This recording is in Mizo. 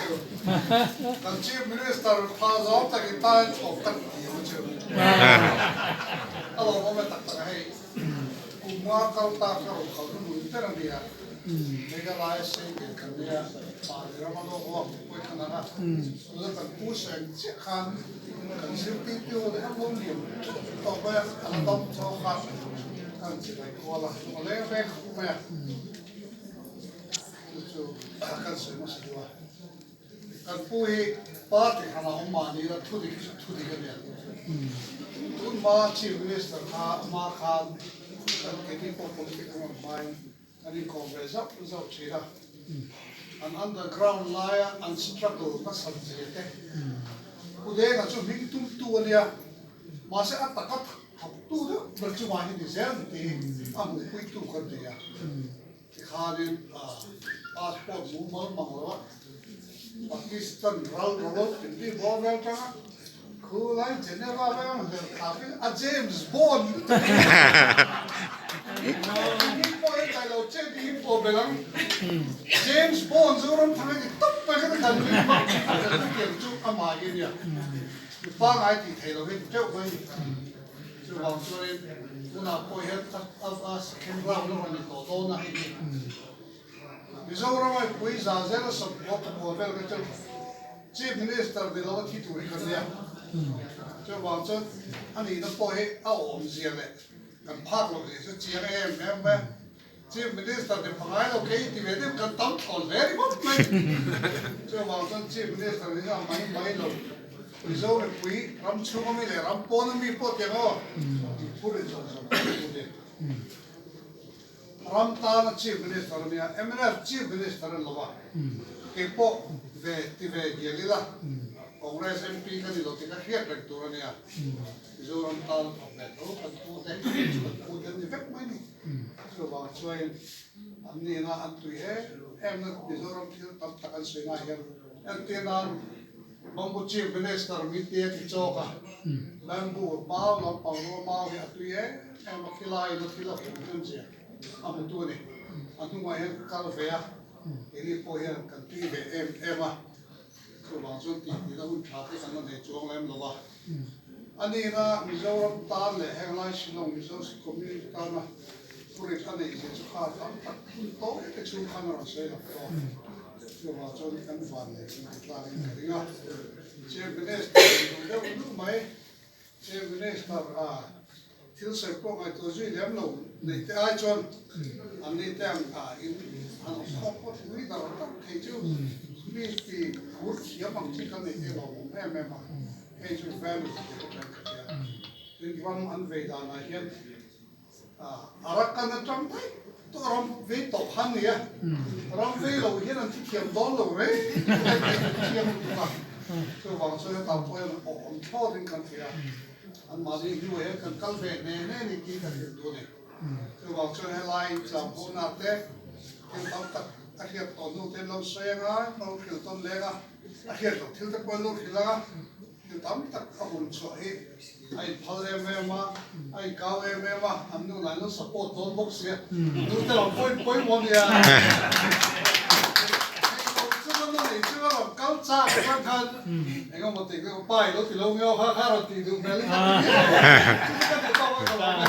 chu. Kan Chief Minister tha zawng takin tan chhawp ka ti ang chu. A lawmawm e tak tak a hei. Kum nga kal ta ka rawn kal na hmun ber a nia. Meghalaya sei ve kan nia. Mahni rama lawk lawk te pawh i khan ang a. Tuna kan pu seng chiah khan kan zirtirtu ho te an lo liam teuh tawh mai a, a la dam chawk a, kan chibai kual a, a leng vek khawp mai a. Chu chu kan sawi hmasa deuh a. Kan pu hi party hran a awm mahni ila thu dik hi chu thu dik a nia. Tun hma Chief Minister kha hma khan kan keini pawh politic an rawn hmain An inkawm ve zauh zauh thin a, an underground laia an struggle nasat zia te. Pu Denga chu hming tumtu a nia, mahse a taka thawktu deuh ber chu mah hi ni zel ang tih hi a hmuhpuitu kan nei a. Tikhanin passport mumal mang lo a, Pakistan ral Rawalpindi bawr vel tanga Khulai Geneva vel ang hmel thlak in a James Bond lutuk hi Hming pawh hi kai lo che tih hi pawh belh ang James Bond Zoramthanga hi tawp mai kha kan nui hmak a chutiang chu amah hi ania mi pangai tih theih loh hi teuh mai ni chuvang chuanin tunah pawh hian a second round a rawn ni tawh dawn a hei hi Mizoram a pui za zel a sawmkua pakua vel kha chu Chief Minister ni lo a thi tur hi ka nia. Chuvang chuan a nihna pawh hi a awmzia leh kan phak loh zia chu chiang em em mai a. Chief Minister ni pangai lo kei ti ve deuh kan tam thlawn hle ringawt mai. Chuvang chuan Chief Minister ni a mai mai lo. Mizo mipui ram chhung ami leh ram pawn ami pawh tiang aw inphur in zawng zawng kan ni. Ram tana Chief Minister a nia, mnf Chief Minister a ni lo a, keipawh ve ti ve dial ila, Congress MP ka ni lo tih ka hriat reng tur a nia, Mizoram tana thawk ve tho kan pu te, kan pu te an ni vek mai ni. Chuvang chuain an nihna an tui em em na Mizoram thil tam tak an sawi na hian entir nan Bamboo Chief Minister min ti a ti chawk a, bamboo mau lampang rua mau hi a tui em em a, khilaiin a thil a hum hnem zia a hmutu a ni. A hnungah hian ka kal ve a, keini pawh hian kan tui ve em em a, chuvang chuan tih tihna hun tha te kan la nei chuang lem lo va. A nihna Mizoram tan leh henglai Shillong Mizo community tana thurit a neih zia chu kha tam tak hun tawi te chhung khan a rawn sawi lo tawh a. Chuvang chuan kan van leh kan ti tlang in ka ring a, Chief Minister in duh deuh duh mai, Chief Minister a thil sawi pawh ngaihtuah zui lem lo neih te ai chuan an ni te ang a in han awm khawp pawh thlui dar tak thei chu mi ti phur thiam ang chi kan nei te lo awm em em a, hei chu value ti bawk em ka tia. Tin ram an vei danah hian Arakan atang daih tawh ram vei tawh kha a ni a, ram vei lo hian an thithiam dawn lo reng reng lutuk a, chuvang chuan hetah pawh hian awm thlawt in kan thei a, anmahni hnuah hian kan kal ve hne hne ni tih kan hrilh duh a ni. Chuvang chuan helai Champhona te thil tam tak a hriat tawh hnu te an lo sawi anga, an lo hrilh tawn leng a, a hriat loh thil te pawh an lo hrilh ang a. Thil tam tak a hun chhuah hi a inphal em em a, a inkau em em a, an nu lah an lo support dawn bawk sia, nu te lo pawi pawi maw nia. Hei lo chu ka nu nei chu a rawn kal chak chuan khan eng emaw tih ka pa i lo ti lo nge aw kha kha rawn tih duh hmel hi ka ti viau a, chu chu ka duh tawk a ka lawm e.